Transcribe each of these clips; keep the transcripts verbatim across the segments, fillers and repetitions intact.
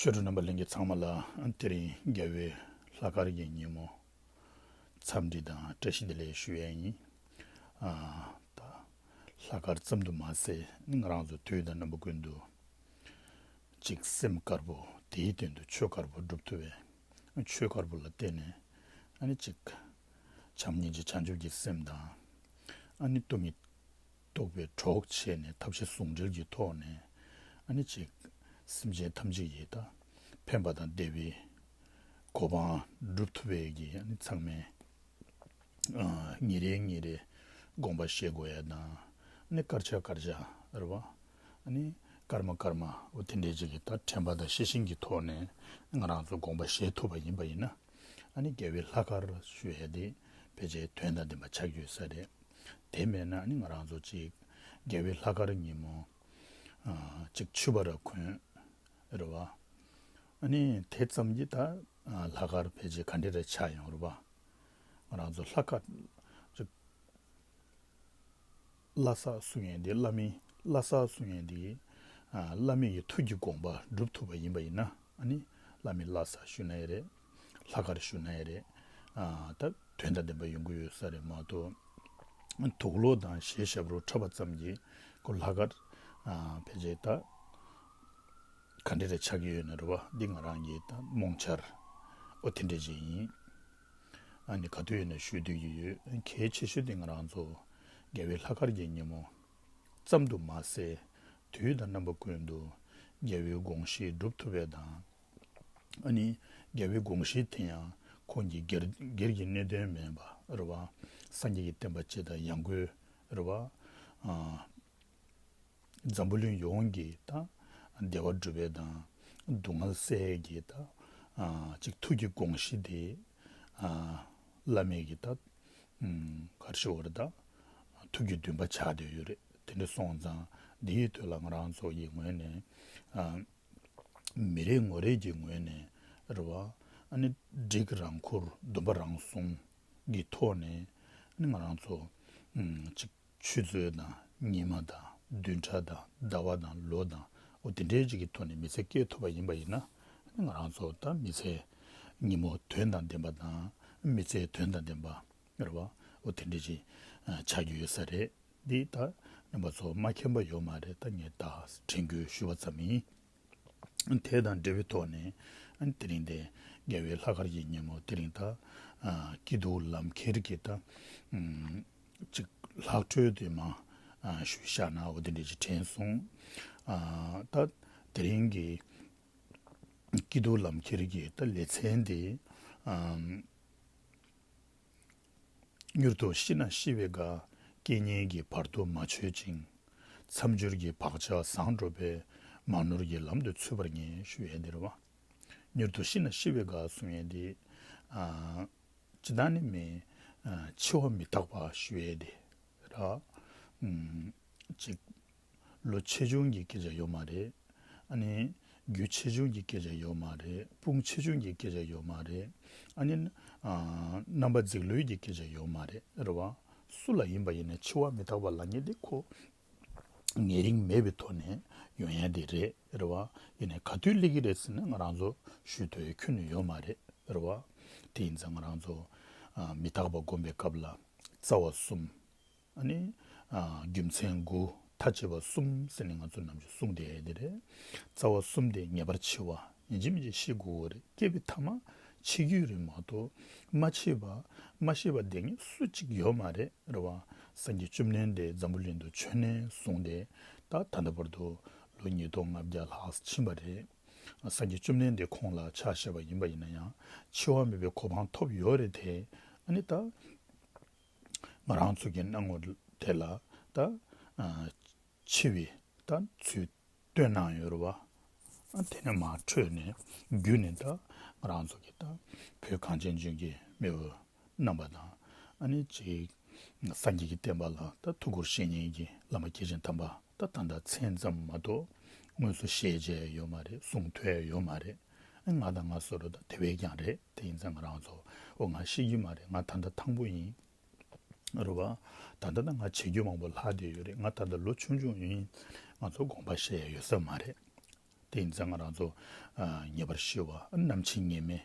ཆོས་གྲོགས་རྣམ་པ་ལྷན་རྒྱས་ཚང་མ་ལ་དེ་རིང་རྒྱལ་བའི་ལྷག་དཀར་གྱི་ཉིན་མོ་འཚམས་འདྲི་དང་བཀྲ་ཤིས་བདེ་ལེགས་ཞུ་ཡས་ཡིན། ཨ་ད་ལྷག་དཀར་ཙམ་དུ་མ་ཟད་ང་རང་ཚོ་དུས་དང་རྣམ་པ་ཀུན་ཏུ་ཅིག་སེམས་དཀར་པོ་དེའི་སྟེང་དུ་ཆོས་དཀར་པོ་སྒྲུབ་ཐུབ་པའི་ཆོས་དཀར་པོ་ལ་བརྟེན་ནས་ཨ་ནི་ཅིག་བྱམས་སྙིང་རྗེ་བྱང་ཆུབ་ཀྱི་སེམས་དང་ཨ་ནི་སྟོང་ཉིད་རྟོགས་པའི་གྲོགས་བྱས་ནས་ཐབས་ཤེས་ཟུང་འབྲེལ་གྱི་ཐོག་ནས་ཨ་ནི་ཅིག་སེམས་ཅན་ཐམས་ཅད་ཀྱི་ད་ཕན་པ་དང་བདེ་བའི་གོ་འཕང་སྒྲུབ་ཐུབ་པའི་གི་ཨ་ནི་ཚང་མས་ཨ་ཉིན་རེ་ཉིན་རེ་དགོངས་པ་བཞེས་དགོས་ཡ་དང་ཨ་ནི་དཀར་ཆ་དཀར་ཆ་རེད་བ། ཨ་ནི་སྐར་མ་སྐར་མ་འོ་དེ་འདྲའི་ཅིག་གི་ད་དྲན་པ་དང་ཤེས་བཞིན་གྱི་ཐོག་ནས་ང་རང་ཚོ་དགོངས་པ་བཞེས་ཐུབ་པ་ཡིན་པ་ཡིན་ན་ཨ་ནི་རྒྱལ་བའི་ལྷག་དཀར་ཞུ་ཡ་དེ་ཕལ་ཆེར་དོན་དང་ལྡན་པ་ཆགས་ཡོད་ས་རེད། དེ་མེད་ན་ཨ་ནི་ང་རང་ཚོ་ཅིག་རྒྱལ་བའི་ལྷག་དཀར་ཉིན་མོ་ཨ་ཅིག་ཕྱུ་པ་ར་གོན་རེད་བ། ཨ་ནི་དེ་ཙམ་གྱིས་ད་ཨ་ལྷག་དཀར་ཕལ་ཆེར་ག་འདྲ་རེ་ཆགས་ཡོང་རེད་བ། ང་རང་ཚོ་ལྷག་དཀར་ཅིག་བླ་གཟའ་གསུང་མཁན་དེ་བླ་མའི་བླ་གཟའ་གསུང་མཁན་དེ་ཨ་བླ་མའི་ཐུགས་ཀྱི་དགོངས་པ་སྒྲུབ་ཐུབ་པ་ཡིན་པ་ཡིན་ན་ཨ་ནི་བླ་མའི་བླ་གཟའ་ཞུ་ན་ཡང་རེད། ལྷག་དཀར་ཞུ་ན་ཡང་རེད། ཨ་ད་དོན་དང་ལྡན་པ་ཡོང་གི་ཡོད་ས་རེད་མ་གཏོགས་དུག་ལོག་དང་གཞས་ཞབས་བྲོ་འཁྲབ་པ་ཙམ་གྱིས་ཁོ་ལྷག་དཀར་ཨ་ཕལ་ཆེར་ད་ག་འདྲ་རེ་ཆགས་ཀྱི་ཡོད་ན་རེད་བ། འདི་ང་རང་གི་ད་རྨོངས་འཆར་ཨོ་དེ་འདྲ་ཅིག་ཡིན། ཨ་ནི་ག་དུས་ཡིན་ན་ཞུ་འདོད་ཀྱི་ཡོད། གལ་ཆེ་ཤོས་དེ་ང་རང་ཚོ་རྒྱལ་བའི་ལྷག་དཀར་གྱི་ཉིན་མོ་ཙམ་དུ་མ་ཟད་དུས་དང་རྣམ་པ་ཀུན་ཏུ་རྒྱལ་བའི་དགོངས་གཞི་སྒྲུབ་ཐུབ་པའི་དང་། ཨ་ནི་རྒྱལ་བའི་དགོངས་གཞི་དེ་ཡང་ཁོང་གི་སྒེར་སྒེར་གྱི་གནད་དོན་མིན་པ་རེད་བ། སངས་རྒྱས་ཀྱི་བསྟན་པ་སྤྱི་དང་ཡང་སྒོས་རེད་བ། ཨ་འཛམ་བུ་གླིང་ཡོངས་ཀྱི་ད་བདེ་བ་སྒྲུབ་པའི་དང་སྡུག་བསྔལ་སེལ་གྱི་ད་ཨ་ཅིག་ཐུགས་ཀྱི་དགོངས་གཞི་དེ་ཨ་བླ་མེད་ཀྱི་ད་ཨ་ག་རེ་ཞུ་དགོས་རེད། ད་ཐུགས་ཀྱི་འདུན་པ་ཆགས་བསྡད་ཡོད་རེད། དེ་འདྲ་སོང་ཙང་འདིའི་དོན་ལ་ང་རང་ཚོ་ཡི་ངོས་ནས་ཨ་མི་རེ་ངོ་རེ་གི་ངོས་ནས་རེད་བ། ཨ་ནི་སྒྲིག་རང་འཁུར་འདུན་པ་རང་སྲུང་གི་ཐོག་ནས་ཨ་ནི་ང་རང་ཚོ་ཨ་ཅིག་ཆུ་ཚོད་དང་ཉི་མ་དང་བདུན་ཕྲག་དང་ཟླ་བ་དང་ལོ་དང་འོ་དེ་འདྲའི་ཅིག་གི་ཐོག་ནས་མི་ཚེ་སྐྱེལ་ཐུབ་པ་ཡིན་པ་ཡིན་ན་ང་རང་ཚོ་ད་མི་ཚེ་ཉིན་མོ་དོན་དང་ལྡན་པ་དང་མི་ཚེ་དོན་དང་ལྡན་པ་རེད་བ། འོ་དེ་འདྲའི་ཅིག་ཆགས་ཀྱི་ཡོད་ས་རེད། འདི་ད་རྣམ་པ་ཚོ་མ་མཁྱེན་པ་ཡོད་མ་རེད། ད་ངས་ད་དྲན་སྐུལ་ཞུ་བ་ཙམ་ཡིན། དེ་དང་འབྲེལ་བའི་ཐོག་ནས་ཨ་ནི་དེ་རིང་དེ་རྒྱལ་བའི་ལྷག་དཀར་གྱི་ཉིན་མོ་དེ་རིང་ད་ཨ་སྐྱིད་སྡུག་ལམ་ཁྱེར་གྱི་ད་ཨམ་ཅིག་ལྷག་འཕྲོས་དེ་མ་ཨ་ཞུས་བཞག་ན་འོ་དེ་འདྲ་ཅིག་དྲན་སོང་། ཨ་ད་དེ་རིང་གི་སྐྱིད་སྡུག་ལམ་ཁྱེར་གྱི་ད་ལེ་ཚན་དེ་ཨམ། མྱུར་དུ་ཤི་ན་ཤི་བའི་དགའ། རྐྱེན་ངན་གྱིས་བར་དུ་མ་ཆོད་ཅིང་། མཚམས་སྦྱོར་གྱི་བག་ཆགས་བཟང་འགྲོ་བས། མ་ནོར་གྱི་ལམ་དུ་ཚུད་པར་ངེས། ཞུ་ཡས་འདི་རེད་བ། མྱུར་དུ་ཤི་ན་ཤི་བའི་དགའ་གསུང་ཡས་འདི། ཨ་ཅི་ད་ནི་མི་ཨ་འཆི་བ་མི་རྟག་པ་ཞུ་ཡས་འདི་ར། ཨམ་ཅིག་ལོ་ཆེ་ཆུང་གི་སྐད་ཆ་ཡོད་མ་རེད། ཨ་ནི་རྒྱུ་ཆེ་ཆུང་གི་སྐད་ཆ་ཡོད་མ་རེད། དཔུང་ཆེ་ཆུང་གི་སྐད་ཆ་ཡོད་མ་རེད། ཨ་ནི་ཨ་རྣམ་པ་རྫིག་ལོས་ཀྱི་སྐད་ཆ་ཡོད་མ་རེད། རེད་བ། སུ་ལ་ཡིན་པ་ཡིན་ན་འཆི་བ་མི་རྟག་པ་ལབ་མཁན་དེ་ཁོ་ཉེ་རིང་མེད་པའི་ཐོག་ནས་ཡོང་ཡ་དེ་རེད། རེད་བ། ཡིན་ནའི་ག་དུས་སླེབས་ཀྱི་རེད་ཟེར་ན་ང་རང་ཚོ་ཞུ་འདོད་ཁྱོན་ནས་ཡོད་མ་རེད། རེད་བ། དེ་ཡིན་ཙང་ང་རང་ཚོ་ཨ་མི་རྟག་པ་སྒོམ་པའི་སྐབས་ལ་རྩ་བ་གསུམ། ཨ་ནི་ཨ་རྒྱུ་མཚན་དགུ། མཐའ་དཔྱད་པ་གསུམ་ཟེར་ནས་ང་ཚོ་ནམ་རྒྱུན་གསུངས་བསྡད་ཡས་དེ་རེད། རྩ་བ་གསུམ་དེ་ངེས་པར་འཆི་བ་ཡིན་གཅིག་མིན་གཅིག་ཤི་དགོས་རེད། སྐྱེས་པའི་མཐའ་མ་འཆི་རྒྱུ་རེད་མ་གཏོགས་མ་འཆི་བ་མ་ཤི་བ་བསྡད་མཁན་སུ་གཅིག་ཡོད་མ་རེད། རེད་བ། སངས་རྒྱས་བཅོམ་ལྡན་འདས་འཛམ་བུ་གླིང་དུ་བྱོན་ནས་བཟུང་སྟེ་ད་ད་ལྟ་བར་དུ་ལོ་ཉིས་སྟོང་ལྔ་བརྒྱ་ལྷག་ཕྱིན་པ་རེད། སངས་རྒྱས་བཅོམ་ལྡན་འདས་ཁོང་ལ་ཕྱག་བཞེས་པ་ཡིན་པ་ཡིན་ན་ཡང་འཆི་བ་མེད་པའི་གོ་འཕང་ཐོབ་ཡོད་རེད་དེ། ཨ་ནི་ད་ང་རང་ཚོ་གི་སྣང་ངོ་དེ་ལ་ད་ཨ་འཆི་བའི་ད་ཚུལ་སྟོན་གནང་ཡོད་རེད་བ། ཨ་དེ་ནས་མར་འཕྲོས་ནས་བརྒྱུད་ནས་ད་ང་རང་ཚོ་གི་ད་བོད་གངས་ཅན་ལྗོངས་ཀྱི་མེས་པོ་རྣམ་པ་དང་ཨ་ནི་ཅིག་སངས་རྒྱས་ཀྱི་བསྟན་པ་ལ་ད་ཐུགས་ཁུར་བཞེས་མཁན་གྱི་བླ་མ་སྐྱེས་ཆེན་དམ་པ་ད་ད་ལྟ་མཚན་ཙམ་མ་གཏོགས་དངོས་སུ་ཞལ་མཇལ་ཡོད་མ་རེད། གསུང་ཐོས་ཡོད་མ་རེད། ཨ་ང་དང་ང་བཟོ་འདྲ་ད་དེ་བས་ཀྱང་རེད། དེ་ཡིན་ཙང་ང་རང་ཚོ་ཨོ་ང་ཤི་རྒྱུ་མ་རེད། ང་ད་ལྟ་ཐང་པོ་ཡིན། རེད་བ། ད་ལྟ་ད་ང་བྱེད་རྒྱུ་མང་པོ་ལྷག་བསྡད་ཡོད་རེད། ང་ད་ལྟ་ལོ་ཆུང་ཆུང་ཡིན། ང་ཚོ་དགོངས་པ་བཞེས་ཡ་ཡོད་ས་མ་རེད། དེ་ཡིན་ཙང་ང་རང་ཚོ་ཨ་ངེས་པར་ཤེས་པ་ནམ་འཆི་ངེས་མེད།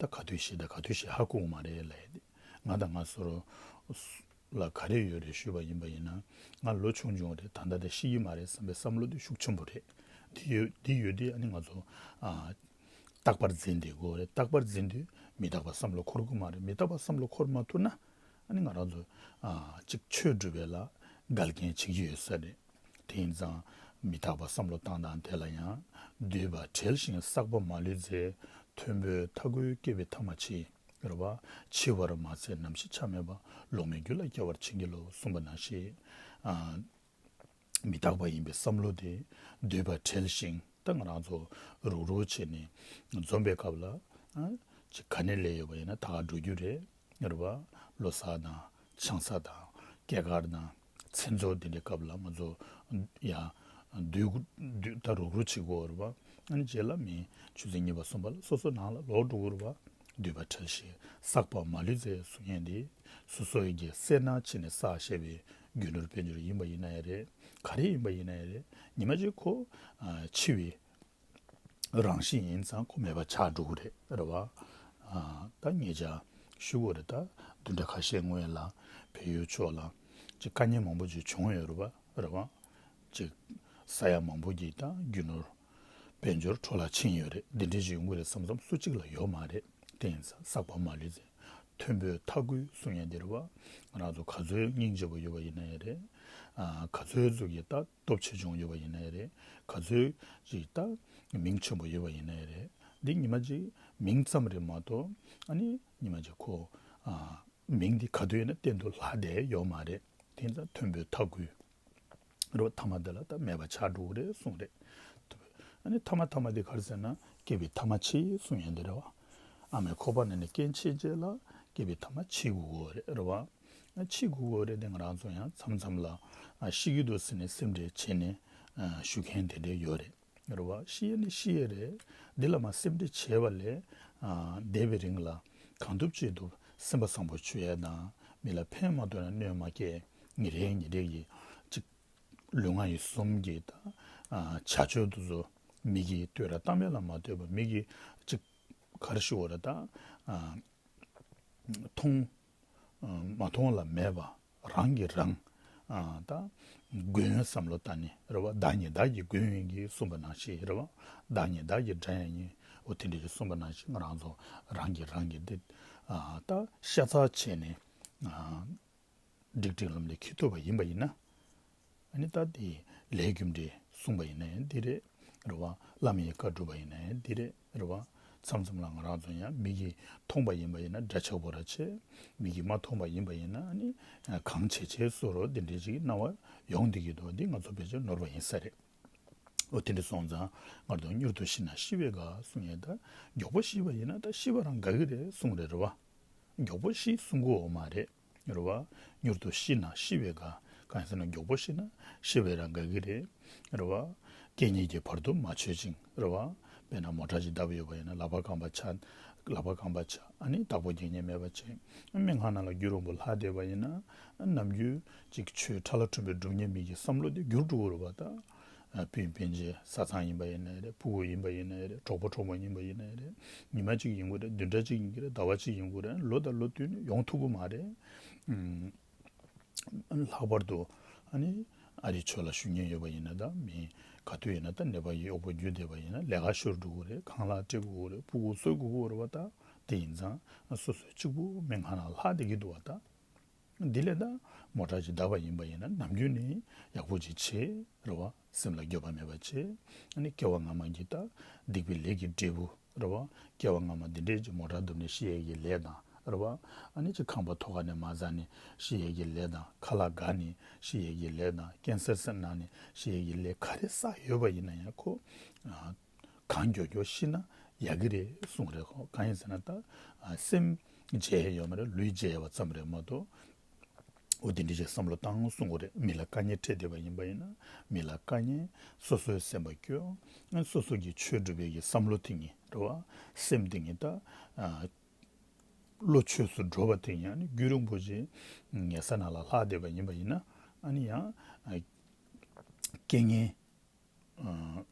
ད་ག་དུས་ཤི་ད་ག་དུས་ཤི་ཧ་གོ་གི་མ་རེད་ལབ་ཡ་དེ། ང་དང་ང་སོ་རོ་ལ་ག་རེ་ཡོད་རེད་ཞུས་པ་ཡིན་པ་ཡིན་ན། ང་ལོ་ཆུང་ཆུང་རེད། ད་ལྟ་དེ་ཤི་གི་མ་རེད་བསམ་པའི་བསམ་བློ་དེ་ཤུགས་ཆེན་པོ་རེད། དེ་ཡོད་དེ་ཡོད་དེ་ཨ་ནི་ང་ཚོ་ཨ་རྟག་པར་འཛིན་དེ་དགོས་རེད། རྟག་པར་འཛིན་དུས་མི་རྟག་པ་བསམ་བློ་འཁོར་དགོས་མ་རེད། མི་རྟག་པ་བསམ་བློ་འཁོར་མ་ཐུབ་ན་ཨ་ནི་ང་རང་ཚོ་ཨ་ཅིག་ཆོས་སྒྲུབ་པའི་ལ་འགལ་རྐྱེན་བྱེད་ཀྱི་ཡོད་ས་རེད། དེ་ཡིན་ཙང་མི་རྟག་པ་བསམ་བློ་བཏང་དང་དེ་ལ་ཡང་། འདུས་པ་བྲལ་ཞིང་བསགས་པ་མ་ལུས་མཛད། མཐོན་པོའི་མཐའ་འཁོལ་སྐྱེ་བའི་ཐ་མ་འཆི། རེད་བ། འཆི་བར་མ་ཚད་ནམ་ཞིག་ཆ་མེད་པ། ལོག་མེད་རྒྱུ་ལ་སྐྱེ་བར་བྱིན་གྱིས་རློབས་གསུངས་པ་ནང་བཞིན། ཨ་མི་རྟག་པ་ཡིན་པའི་བསམ་བློ་དེ་འདུས་པ་བྲལ་ཞིང་། ད་ང་རང་ཚོ་རུག་རུག་བྱས་ནས་འཛོམས་པའི་སྐབས་ལ་ཨ་ཅིག་ག་ནས་སླེབས་ཡོད་པ་ཡིན་ན་ད་ག་འགྲོ་རྒྱུ་རེད། རེད་བ། ལོ་གསར་དང་ཆང་ས་དང་སྐྱེས་སྐར་དང་མཚན་ཚོགས་འདི་འདྲའི་སྐབས་ལ་ང་ཚོ་ཡང་འདུས་འདུས་ད་རུག་རུག་བྱེད་དགོས་རེད་བ། ཨ་ནི་རྗེས་ལ་མི་ཆུ་ཚོད་གཉིས་པ་གསུམ་པ་ལ་སོ་སོ་ནང་ལ་ལོག་འགྲོ་དགོས་རེད་བ། འདུས་པ་བྲལ་ཞིང་བསགས་པ་མ་ལུས་མཛད་གསུང་མཁན་འདི་སོ་སོ་ཡི་གི་སེར་སྣ་ཕྱེ་ནས་བསགས་བཞག་པའི་རྒྱུ་ནོར་དཔལ་འབྱོར་ཡིན་པ་ཡིན་ན་ཡང་རེད། ག་རེ་ཡིན་པ་ཡིན་ན་ཡང་རེད། ཉི་མ་གཅིག་ཁོ་ཨ་འཆི་བའི་རང་བཞིན་ཡིན་ཙང་ཁོ་མེད་པ་ཆགས་འགྲོ་གི་རེད། རེད་བ། ཨ་ད་ངེད་ཅག་ཞུ་དགོས་རེད། ད་བདུན་ཕྲག་ཁ་ཤས་སྔོན་ལ་བལ་ཡུལ་ཕྱོགས་ལ་ཅིག་དཀའ་ངལ་མང་པོ་ཅིག་བྱུང་ཡོད་རེད་བ། རེད་བ། ཅིག་ས་ཡ་མང་པོ་གི་ད་རྒྱུ་ནོར་དཔལ་འབྱོར་འཕྲོ་བརླག་ཕྱིན་ཡོད་རེད། འདི་འདྲའི་ཞིག་ཡོང་གི་རེད་བསམ་བསམ་སུ་གཅིག་ལ་ཡོད་མ་རེད། དེ་ཡིན་ཙང་བསགས་པ་མ་ལུས་མཛད། མཐོན་པོའི་མཐའ་འཁོལ་གསུང་ཡ་འདི་རེད་བ། ང་རང་ཚོ་ག་ཚོད་སྙིང་རྗེ་པོ་ཡོད་པ་ཡིན་ན་ཡང་རེད། ཨ་ག་ཚོད་ཚོད་ཀྱི་ད་སྟོབས་ཆེ་ཆུང་ཡོད་པ་ཡིན་ན་ཡང་རེད། ག་ཚོད་ཅིག་ད་མིང་ཆེན་པོ་ཡོད་པ་ཡིན་ན་ཡང་རེད། འདི་ཉི་མ་གཅིག་མིང་ཙམ་རེད་མ་གཏོགས་ཨ་ནི་ཉི་མ་གཅིག་ཁོ་ཨ་མིང་འདི་ག་དུས་ཡིན་ན་གཏན་དུ་ལྷག་བསྡད་ཡོད་མ་རེད། དེ་ཡིན་ཙང་མཐོན་པོའི་མཐའ་འཁོལ་རེད་བ། ཐ་མ་དེ་ལ་ད་མེད་པ་ཆགས་འགྲོ་གི་རེད་གསུངས་རེད། ཨ་ནི་ཐ་མ་ཐ་མ་དེ་ག་རེ་ཟེར་ན་སྐྱེ་བའི་ཐ་མ་འཆི་གསུང་ཡ་འདི་རེད་བ། ཨ་མའི་ཁོག་པ་ནས་ནི་སྐྱེ་འཆི་རྗེས་ལ་སྐྱེ་བའི་ཐ་མ་འཆི་དགོས་ཀྱི་རེད། རེད་བ། ཨ་འཆི་དགོས་ཀྱི་རེད་དེ་ང་རང་ཚོ་ཡང་མཚམས་མཚམས་ལ་ཨ་ཤི་གི་འདུག་ཟེར་ནས་སེམས་ཁྲལ་བྱས་ནས་ཨ་ཞུ་མཁན་དེ་འདྲས་ཡོད་རེད། རེད་བ། ཤི་ཡ་ནི་ཤི་ཡ་རེད། འདི་ལ་མ་སེམས་ཁྲལ་བྱས་པ་ལས་ཨ་འདས་པའི་རིང་ལ་གང་ཐུབ་ཅི་ཐུབ་སེམས་པ་བཟང་པོ་བྱོས་ཡ་དང་མི་ལ་ཕན་མ་ཐོགས་ན་གནོད་མ་སྐྱེལ། ཉིན་རེ་ཉིན་རེ་ཡི་གཅིག་ལུས་ངག་ཡིད་གསུམ་གྱི་ད་ཨ་བྱ་སྤྱོད་དེ་ཚོ་མིག་གིས་ལྟོས་ར་གཏམ་ཡ་ལ་མ་ལྟོས་པ་མིག་གིས་གཅིག་ག་རེ་ཞུ་བ་རེད་ད་ཨ་མཐོང་ཨ་མ་མཐོང་ལ་མེད་པ་རང་གིས་རང་ཨ་ད་མགོན་བསམ་བློ་བཏང་ནས་རེད་བ། བདག་ཉིད་བདག་གི་མགོན་ཡིན་གྱི་གསུངས་པ་ནང་བཞིན་རེད་བ། བདག་ཉིད་བདག་གི་དགྲ་ཡང་ཡིན། འོ་དེ་འདྲ་ཞིག་གསུངས་པ་ནང་བཞིན་ང་རང་ཚོ་རང་གིས་རང་གི་འདི་ཨ་ད་ཤ་ཚ་བྱས་ནས་ཨ། སྒྲིག་སྒྲིག་ལམ་ལས་འཁྱེར་ཐུབ་པ་ཡིན་པ་ཡིན་ན། ཨ་ནི་ད་དེ་ལས་རྒྱུ་འབྲས་གསུངས་པ་ཡིན་ན་ཡང་འདི་རེད། རེད་བ། བླ་མའི་བཀའ་སྒྲུབ་པ་ཡིན་ན་ཡང་འདི་རེད། རེད་བ། མཚམས་མཚམས་ལ་ང་རང་ཚོ་ཡང་མིག་གིས་མཐོང་པ་ཡིན་པ་ཡིན་ན་འདྲ་ཆགས་པོ་ར་བྱེད། མིག་གིས་མ་མཐོང་པ་ཡིན་པ་ཡིན་ན་ཨ་ནི་གང་བྱེད་བྱེད་བཟོ་རོགས་འདི་འདྲའི་ཅིག་སྣང་བ་ཡོང་བསྡད་ཀྱི་འདུག་འདི་ང་ཚོ་ཕལ་ཆེར་ནོར་བ་ཡིན་ས་རེད། འོ་དེ་འདྲ་སོང་ཙང་ང་ཚོ་མྱུར་དུ་ཤི་ན་ཤི་བས་དགའ་གསུང་ཡས་ད་མགྱོགས་པོ་ཤི་བ་ཡིན་ན་ད་ཤི་བ་རང་དགའ་གི་རེད་གསུང་རེད། རེད་བ། མགྱོགས་པོ་ཤི་གསུང་གི་ཡོད་མ་རེད། རེད་བ། མྱུར་དུ་ཤི་ན་ཤི་བས་དགའ། གང་ཡིན་ཟེར་ན་མགྱོགས་པོ་ཤི་ན་ཤི་བས་རང་དགའ་གི་རེད། རེད་བ། སྐྱེ་གཉིས་ཀྱི་བར་དུ་མ་ཆོད་ཅིང་། རེད་བ། དཔེར་ན་མོ་ཊ་ཅིག་བརྡབས་ཡོད་པ་ཡིན་ན་ལག་པ་རྐང་པ་ཆག་ལག་པ་རྐང་པ་ཆག་ཨ་ནི་བདག་པོ་རྒྱག་མཁན་མེད་པ་ཅིག་སྨན་ཁང་ནང་ལ་རྒྱུན་རིང་པོ་ལྷག་བསྡད་པ་ཡིན་ན་ནམ་རྒྱུན་ཅིག་ཆོས་ཁྲ་ལ་ཁྲོམ་པའི་སྒྲུབ་མཁན་མི་གི་བསམ་བློ་དེ་འགྱུར་འགྲོ་གི་རེད་བ་ད། སྤུན་སྤུན་མཆེད་བཟའ་ཚང་ཡིན་པ་ཡིན་ནའི་རེད། ཕྲུ་གུ་ཡིན་པ་ཡིན་ནའི་རེད། གྲོགས་པོ་གྲོགས་མོ་ཡིན་པ་ཡིན་ནའི་རེད། ཉི་མ་གཅིག་ཡིན་དགོས་རེད། བདུན་ཕྲག་གཅིག་ཡིན་གྱི་རེད། ཟླ་བ་གཅིག་ཡིན་དགོས་རེད། ལོ་དང་ལོ་བསྟུད་ནས་ཡོང་ཐུབ་ཀྱི་མ་རེད། ཨུམ། ལྷག་པར་དུ་ཨ་ནི་ཨ་རིའི་ཆོས་ལ་ཞུགས་མཁན་ཡོད་པ་ཡིན་ན་ད་མི་ག་དུས་ཡིན་ན་ད་ནད་པ་ཡི་གཡོག་པོ་རྒྱུགས་བསྡད་པ་ཡིན་ན་ལས་ཀ་ཤོར་འགྲོ་གི་རེད། ཁང་གླ་སྤྲད་དགོས་ཀྱི་རེད། ཕྲུ་གུ་གསོ་དགོས་ཀྱི་རེད་བ་ད། དེ་ཡིན་ཙང་སོ་སོ་གཅིག་པུ་སྨན་ཁང་ནང་ལྷག་བསྡད་ཀྱི་འདུག་བ་ད། འདི་ལས་ད་མོ་ཊ་ཅིག་བརྡབས་པ་ཡིན་པ་ཡིན་ན་ནམ་རྒྱུན་ནས་ཡག་པོ་ཅིག་བྱེད་རེད་བ། སེམས་ལ་འགྱོད་པ་མེད་པ་བྱེད། ཨ་ནི་སྐྱེ་བ་སྔ་མ་གི་ད་སྡིག་པའི་ལས་ཀྱི་འབྲས་བུ་རེད་བ། སྐྱེ་བ་སྔ་མ་འདི་འདྲའི་ཅིག་མོ་ཊ་བརྡབས་ནས་ཤི་ཡས་ཀྱི་ལས་དང་རེད་བ། ཨ་ནི་ཅིག་ཁང་པ་ཐོག་ཁ་ནས་མ་ཟ་ནས་ཤི་ཡས་ཀྱི་ལས་དང་ཁ་ལག་འགག་ནས་ཤི་ཡས་ཀྱི་ལས་དང་ཀན་སར་ཟེར་ན་ནས་ཤི་ཡས་ཀྱི་ལས་ག་རེ་བསགས་ཡོད་པ་ཡིན་ན་ཡང་ཁོ། གང་མགྱོགས་མགྱོགས་ཤི་ན་ཡག་གི་རེད་གསུངས་རེད། ཁོ་གང་ཡིན་ཟེར་ན་ད་སེམས་བརྗེད་ཡོད་མ་རེད། ལུས་བརྗེད་པ་ཙམ་རེད་མ་གཏོགས་འོ་དེ་འདྲ་ཞིག་བསམ་བློ་བཏང་གསུང་གི་རེད། མི་ལ་དཀའ་ངལ་འཕྲད་བསྡད་པ་ཡིན་པ་ཡིན་ན་མི་ལ་དཀའ་ངལ་སོ་སོའི་སེམས་པ་སྐྱོ། སོ་སོ་གི་ཆོས་སྒྲུབ་པའི་གི་བསམ་བློ་དེ་ཉིད་རེད་བ། སེམས་དེ་ཉིད་ད་བློ་ཆོས་སུ་འགྲོ་བ་དེ་ཉིད་ཨ་ནི་རྒྱུན་རིང་པོ་ཞིག་ཉལ་ས་ནང་ལ་ལྷག་བསྡད་པ་ཡིན་པ་ཡིན་ན་ཨ་ནི་ཡང་རྐྱེན་ངན། ཨ།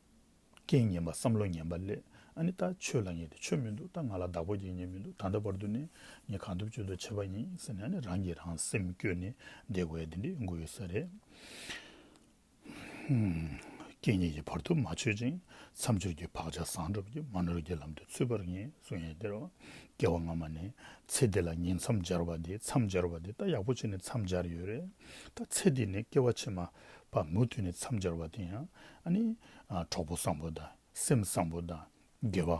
རྐྱེན་ངན་པ་བསམ་བློ་ངན་པ་སླེབས། ཨ་ནི་ད་ཆོས་ལ་ངེས་ཏེ་ཆོས་མི་འདུག་ད་ང་ལ་བདག་པོ་རྒྱག་མཁན་མི་འདུག་ད་ལྟ་བར་དུ་ནི་ངས་གང་ཐུབ་ཅི་ཐུབ་བྱས་པ་ཡིན་ཟེར་ནས། ཨ་ནི་རང་གིས་རང་སེམས་བསྐྱོད་ནས་བསྡད་དགོས་ཡ་དེ་འདྲ་ཡོང་གི་ཡོད་ས་རེད། རྐྱེན་ངན་གྱི་བར་དུ་མ་ཆོད་ཅིང་། མཚམས་སྦྱོར་གྱི་བག་ཆགས་བཟང་དྲགས་ཀྱིས། མ་ནོར་གྱི་ལམ་དུ་ཚུད་པར་ངེས་གསུང་ཡས་དེ་རེད་བ། སྐྱེ་བ་སྔ་མ་ནས་ཚེ་འདི་ལ་ཉིང་མཚམས་སྦྱར་བ་དེ། མཚམས་སྦྱར་བ་དེ་ད་ཡག་པོ་བྱས་ནས་མཚམས་སྦྱར་ཡོད་རེད། ད་ཚེ་འདི་ནས་སྐྱེ་བ་ཕྱི་མ་བར་མུ་མཐུད་ནས་མཚམས་སྦྱར་བ་དེ་ཡང་ཨ་ནི་ཨ་གྲོགས་པོ་བཟང་པོ་དང་སེམས་བཟང་པོ་དང་དགེ་བ།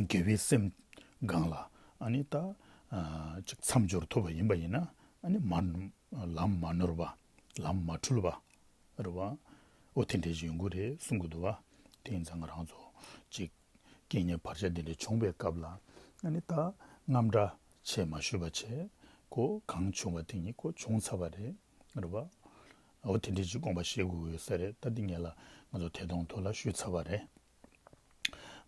དགེ་བའི་སེམས་སྒང་ལ་ཨ་ནི་ད་ཨ་ཅིག་མཚམས་སྦྱོར་ཐུབ་པ་ཡིན་པ་ཡིན་ན། ཨ་ནི་མ་ལམ་མ་ནོར་བ། ལམ་མ་འཁྲུལ་བ་རེད་བ། འོ་དེ་འདྲ་ཞིག་ཡོང་གི་རེད་གསུང་གི་འདུག་བ། དེ་ཡིན་ཙང་ང་རང་ཚོ་ཅིག་རྐྱེན་ངན་བར་ཆད་དེ་འདྲ་བྱུང་བའི་སྐབས་ལ། ཨ་ནི་ད་རྔམ་སྐྲག་བྱས་མ་ཞུས་པ་བྱས། ཁོ་གང་བྱུང་བ་དེ་ཉིད་ཁོ་བྱུང་ཚར་བ་རེད། རེད་བ། འོ་དེ་འདྲ་ཞིག་དགོངས་པ་བཞེས་དགོས་ཀྱི་ཡོད་ས་རེད། ད་འདི་ངས་ལ་ང་ཚོ་དེ་དང་ཐོག་ལ་ཞུས་ཚར་བ་རེད།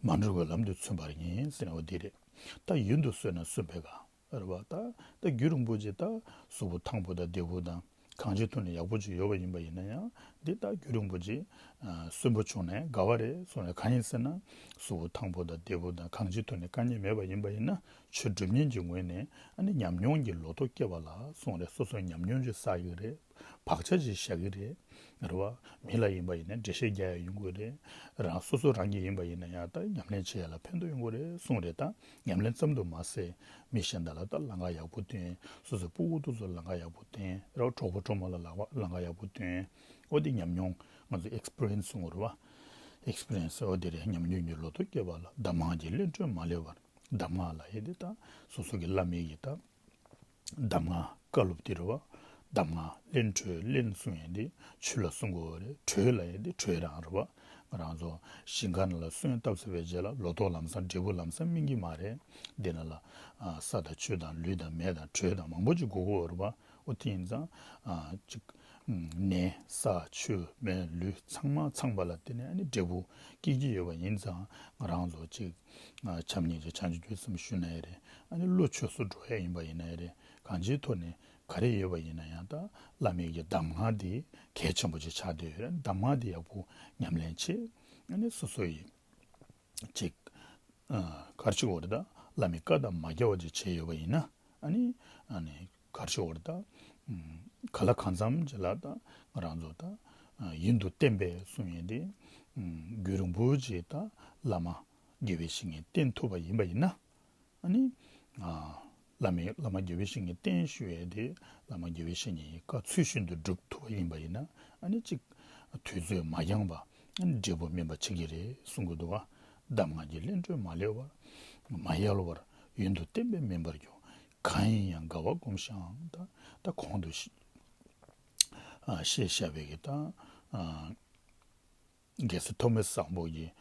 མ་ནོར་བའི་ལམ་དུ་ཚུད་པར་ངེས་ཟེར་ན་འོ་དེ་རེད། ད་ཡུན་དུ་བསོད་ནམས་སོན་པའི་ག་རེད་བ། ད་ད་རྒྱུན་རིང་པོ་ཅིག་ད་གཟུགས་པོ་ཐང་པོ་དང་བདེ་པོ་དང་གང་ཅིའི་ཐོག་ནས་ཡག་པོ་ཅིག་ཡོད་པ་ཡིན་པ་ཡིན་ན་ཡང་། འདི་ད་རྒྱུན་རིང་པོ་ཅིག་ཨ་གསོན་པོ་བྱུང་ནས་དགའ་བ་རེད་གསུངས་ནས། གང་ཡིན་ཟེར་ན་གཟུགས་པོ་ཐང་པོ་དང་བདེ་པོ་དང་གང་ཅིའི་ཐོག་ནས་དཀའ་ངལ་མེད་པ་ཡིན་པ་ཡིན་ན། ཆོས་སྒྲུབ་མཁན་གྱི་ངོས་ནས་ཨ་ནི་ཉམས་མྱོང་གི་ལོ་ཐོ་སྐྱེ་བ་ལ་གསུངས་རེད། སོ་སོའི་ཉམས་མྱོང་ཅིག་བསགས་ཀྱི་རེད། བག་ཆགས་ཅིག་བཞག་གི་རེད། རེད་བ། མི་ལ་ཡིན་པ་ཡིན་ན་འགྲེལ་བཤད་རྒྱག་ཡ་ཡོང་གི་རེད། རང་སོ་སོ་རང་གིས་ཡིན་པ་ཡིན་ན་ཡང་ད་ཉམས་ལེན་བྱེད་ཡ་ལ་ཕན་ཐོགས་ཡོང་གི་རེད་གསུངས་རེད། ད་ཉམས་ལེན་ཙམ་དུ་མ་ཟད་མི་གཞན་དག་ལ་ད་ལམ་ཁ་ཡག་པོ་སྟོན། སོ་སོའི་སྤུ་གུ་དེ་ཚོ་ལམ་ཁ་ཡག་པོ་སྟོན། རེད་བ། གྲོགས་པོ་གྲོགས་མོ་ལ་ལམ་ཁ་ལམ་ཁ་ཡག་པོ་སྟོན། འོ་དེ་ཉམས་མྱོང་ང་ཚོ་ཨེག་སི་པི་རི་ཡན་སི་གསུང་གི་རེད་བ། ཨེག་སི་པི་རི་ཡན་སི། འོ་དེ་རེད། ཉམས་མྱོང་གི་ལོ་ཐོ་སྐྱེ་བ་ལ། གདམས་ངག་གི་གླེང་བརྗོད་མ་ལེགས་པར། གདམས་ངག་ལབ་ཡས་དེ་ད་སོ་སོ་གི་བླ་མའི་གི་ད་གདམས་ངག་བཀའ་སློབ་དེ་རེད་བ། གདམས་ངག་གླེང་བརྗོད། གླེང་གསུང་ཡས་དེ་ཆོས་ལ་གསུང་དགོས་པ་རེད། གྲོས་ལབ་ཡས་དེ་གྲོས་རང་རེད་བ། ང་རང་ཚོ་ཞིང་ཁ་ནང་ལ་སོན་བཏབ་ཚར་བའི་རྗེས་ལ་ལོ་ཏོག་ལམ་སང་འབྲས་བུ་ལམ་སང་སྨིན་གྱི་མ་རེད། དེ་ནང་ལ་ཨ་ས་དང་ཆུ་དང་ལུད་དང་མེ་དང་དྲོད་དང་མང་པོ་ཅིག་དགོས་ཀྱི་ཡོད་རེད་བ། འོ་དེ་ཡིན་ཙང་ཨ་ཅིག་ནས་ས་ཆུ་མེ་ལུད་ཚང་མ་ཚང་པ་ལ་བརྟེན་ནས་ཨ་ནི་འབྲས་བུ་སྐྱེ་གི་ཡོད་པ་ཡིན་ཙང་། ང་རང་ཚོ་ཅིག་ཨ་བྱམས་སྙིང་རྗེ་བྱང་ཆུབ་ཀྱི་སེམས་ཞུ་ན་ཡང་རེད། ཨ་ནི་བློ་བཅོས་སུ་འགྲོ་ཡ་ཡིན་པ་ཡིན་ན་ཡང་རེད། གང་ཅིའི་ཐོག་ནས་ག་རེ་ཡོད་པ་ཡིན་ན་ཡང་ད་བླ་མའི་གི་གདམས་ངག་དེ་གལ་ཆེན་པོ་ཅིག་ཆགས་བསྡད་ཡོད་རེད། གདམས་ངག་དེ་ཡག་པོ་ཉམས་ལེན་བྱེད། ཨ་ནི་སོ་སོ་ཡི་ཅིག་ཨ་ག་རེ་ཞུ་དགོས་རེད། ད་བླ་མའི་བཀའ་དང་མ་འགལ་བ་ཅིག་བྱས་ཡོད་པ་ཡིན་ན། ཨ་ནི་ཨ་ནི་ག་རེ་ཞུ་དགོས་རེད། ད་ཨུམ་གང་ལ་གང་འཚམ་ཅིག་ལ་ད་ང་རང་ཚོ་ད་ཨ་ཡུན་དུ་བརྟན་པའི་གསུང་ཡས་དེ་ཨུམ་རྒྱུན་རིང་པོ་ཅིག་ད་བླ་མ་དགེ་བའི་བཤེས་གཉེན་བསྟེན་ཐུབ་པ་ཡིན་པ་ཡིན་ན། ཨ་ནི་ཨ་བླ་མའི་བླ་མ་དགེ་བའི་བཤེས་གཉེན་བསྟེན་ཞུ་ཡས་དེ་བླ་མ་དགེ་བའི་བཤེས་གཉེན་གྱི་བཀའ་ཚུལ་བཞིན་དུ་སྒྲུབ་ཐུབ་པ་ཡིན་པ་ཡིན་ན། ཨ་ནི་གཅིག་དུས་ཚོད་མ་འགྱངས་པ། ཨ་ནི་འབྲས་བུ་སྨིན་པ་བྱེད་ཀྱི་རེད་གསུང་གི་འདུག་བ། གདམས་ངག་གི་གླེང་བརྗོད་མ་ལེགས་པར། མ་གཡེལ་བར་ཡུན་དུ་བརྟན་པས་སྨིན་པར་འགྱུར། གང་ཡིན་ཡང་དགའ་བ་སྒོམས་ཤིག་ཨང་། ད་ད་གོང་དུ་ཞུ་ཨ་བཤད་བཞག་པའི་གི་ད་ཨ་རྒྱལ་སྲས་ཐོགས་མེད་བཟང་པོ་གིས་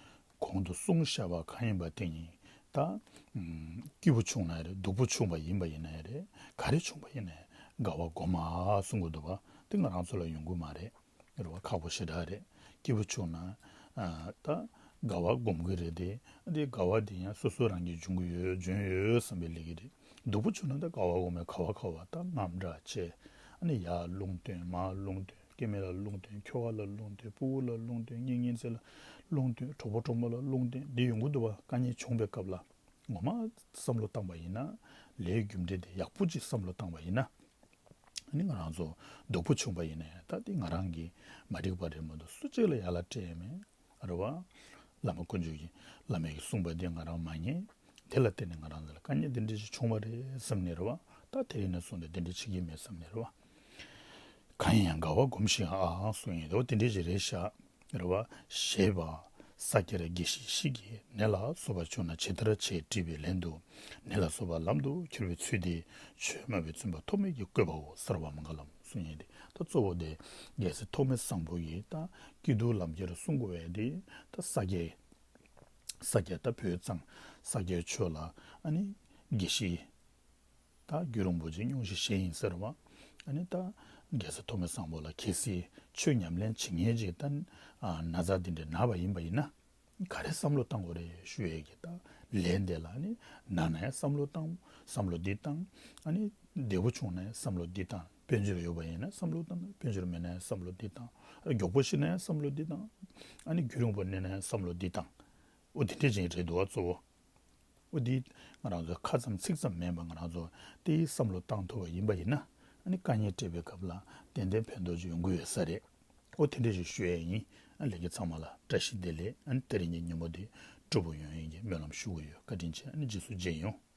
གོང་དུ་གསུངས་བཞག་པ་གང་ཡིན་པ་དེ་ཉིད་ད་ཨུམ་སྐྱིད་པོ་བྱུང་ན་རེད། སྡུག་པོ་བྱུང་བ་ཡིན་པ་ཡིན་ན་རེད། ག་རེ་བྱུང་བ་ཡིན་ན་དགའ་བ་སྒོམ་ཨ་གསུང་གི་འདུག་བ། དེ་ང་རང་ཚོ་ལ་ཡོང་གི་མ་རེད། རེད་བ། ཁག་པོ་ཞེ་དྲག་རེད། སྐྱིད་པོ་བྱུང་ན་ཨ་ད་དགའ་བ་སྒོམ་གི་རེད་དེ། དེ་དགའ་བ་དེ་ཡང་སོ་སོ་རང་གིས་འཇོན་གི་ཡོད་འཇོན་ཡོད་བསམ་པའི་ལས་ཀྱི་རེད། སྡུག་པོ་བྱུང་ན་ད་དགའ་བ་སྒོམ་མེད་ག་བ་ག་བ་ད་དངངས་སྐྲག་བྱས། ཨ་ནི་ཡར་རླུང་བཏོན་མར་རླུང་བཏོན། སྐྱེ་དམན་ལ་རླུང་བཏོན། ཁྱོ་ག་ལ་རླུང་བཏོན། སྤུ་གུ་ལ་རླུང་བཏོན། གཉེན་ཉེ་ཚན་ལ་རླུང་བཏོན། གྲོགས་པོ་གྲོགས་མོ་ལ་རླུང་བཏོན། འདི་ཡོང་གི་འདུག་བ། དཀའ་ངལ་བྱུང་བའི་སྐབས་ལ་ངོ་མ་བསམ་བློ་བཏང་བ་ཡིན་ན། ལས་རྒྱུ་འབྲས་དེ་ཡག་པོ་ཅིག་བསམ་བློ་བཏང་བ་ཡིན་ན། ཨ་ནི་ང་རང་ཚོ་སྡུག་པོ་བྱུང་བ་ཡིན་ན་ཡང་ད་དེ་ང་རང་གི་མ་འགྲིག་པ་རེད་མ་གཏོགས་སུ་གཅིག་ལ་ཡ་ལ་སྤྲད་ཡ་མེད། རེད་བ། བླ་མ་དཀོན་མཆོག་གིས་བླ་མ་གིས་གསུངས་པ་དེ་ང་རང་མ་ཉན། དེ་ལ་བརྟེན་ནས་ང་རང་ཚོ་ལ་དཀའ་ངལ་འདི་འདྲ་ཞིག་བྱུང་བ་རེད་བསམ་ནས་རེད་བ། ད་དེ་རིང་ནས་བཟུང་སྟེ་འདི་འདྲ་བྱེད་ཀྱི་མེད་བསམ་ནས་རེད་བ། གང་ཡིན་ཡང་དགའ་བ་སྒོམས་ཤིག་ཨང་གསུངས་ཡིན། འོ་དེ་འདྲ་ཞིག་རེད་ཤག་རེད་བ། ཞེས་པ། ས་སྐྱ་ར་དགེ་བཤེས་ཤིག་གིས་ནད་ལ་སོགས་པ་བྱུང་ན་ཇི་ལྟར་བྱེད་དྲིས་པའི་ལན་དུ། ནད་ལ་སོགས་པ་ལམ་དུ་ཁྱེར་བའི་ཚུལ་དེ་ཆོས་སྨྲ་བའི་བཙུན་པ་ཐོགས་མེད་ཀྱི་བཀོད་པའོ། སརྦ་མངྒ་ལམ་གསུངས་ཡིན་ཏེ། ད་གཙོ་བོ་དེ་རྒྱལ་སྲས་ཐོགས་མེད་བཟང་པོ་ཡིས་ད་སྐྱིད་སྡུག་ལམ་ཁྱེར་གསུང་དགོས་པའི་དེ། ད་ས་སྐྱའི་ས་སྐྱ་ད་བོད་གཙང་ས་སྐྱའི་ཆོས་ལ་ཨ་ནི་དགེ་བཤེས་ད་རྒྱུན་རིང་པོ་ཅིག་སྙུང་གཞི་བཞེས་ཡིན་ཟེར་བ། ཨ་ནི་ད་རྒྱལ་སྲས་ཐོགས་མེད་བཟང་པོ་ལ་གལ་སྲིད་ཆོས་ཉམས་ལེན་བྱེད་མཁན་ཅིག་ད་ན་ཚ་འདི་འདྲ་ན་བ་ཡིན་པ་ཡིན་ན། ག་རེ་བསམ་བློ་བཏང་དགོས་རེད་ཞུ་ཡས་ཀྱི་ད་ལན་དེ་ལ་ནི་ན་ན་ཡང་བསམ་བློ་བཏང་། བསམ་བློ་འདི་བཏང་། ཨ་ནི་བདེ་པོ་བྱུང་ན་ཡང་བསམ་བློ་འདི་བཏང་ དཔལ་འབྱོར་ཡོད་པ་ཡིན་ན་བསམ་བློ་བཏང་། དཔལ་འབྱོར་མེད་ན་ཡང་བསམ་བློ་འདི་བཏང་། མགྱོགས་པོ་ཤི་ན་ཡང་བསམ་བློ་འདི་བཏང་། ཨ་ནི་རྒྱུན་རིང་པོ་གནས་ན་ཡང་བསམ་བློ་འདི་བཏང་། འོ་དེ་འདྲས་ཅིག་རེད་འདུག་བ། གཙོ་བོ་འོ་འདི་ང་རང་ཚོ་ཁ་ཙམ་ཚིག་ཙམ་མིན་པ། ང་རང་ཚོ་དེའི་བསམ་བློ་བཏང་ཐུབ་པ་ཡིན་པ་ཡིན་ན། ཨ་ནི་དཀའ་ངལ་འཕྲད་པའི་སྐབས་ལ་ཏན་ཏན་ཕན་ཐོགས་ཅིག་ཡོང་གི་ཡོད་ས་རེད། འོ་དེ་འདྲས་ཞིག་ཞུ་ཡས་ཡིན། ཨ་ལས་ཀྱི་ཚང་མ་ལ་བཀྲ་ཤིས་བདེ་ལེགས། ཨ་ནི་དེ་རིང་གི་ཉིན་མོ་འདི་སྤྲོ་པོ་ཡོང་ཡས་ཀྱི་སྨོན་ལམ་ཞུ་གི་ཡོད། བཀའ་དྲིན་ཆེ། ཨ་ནི་རྗེས་སུ་མཇལ་ཡོང་།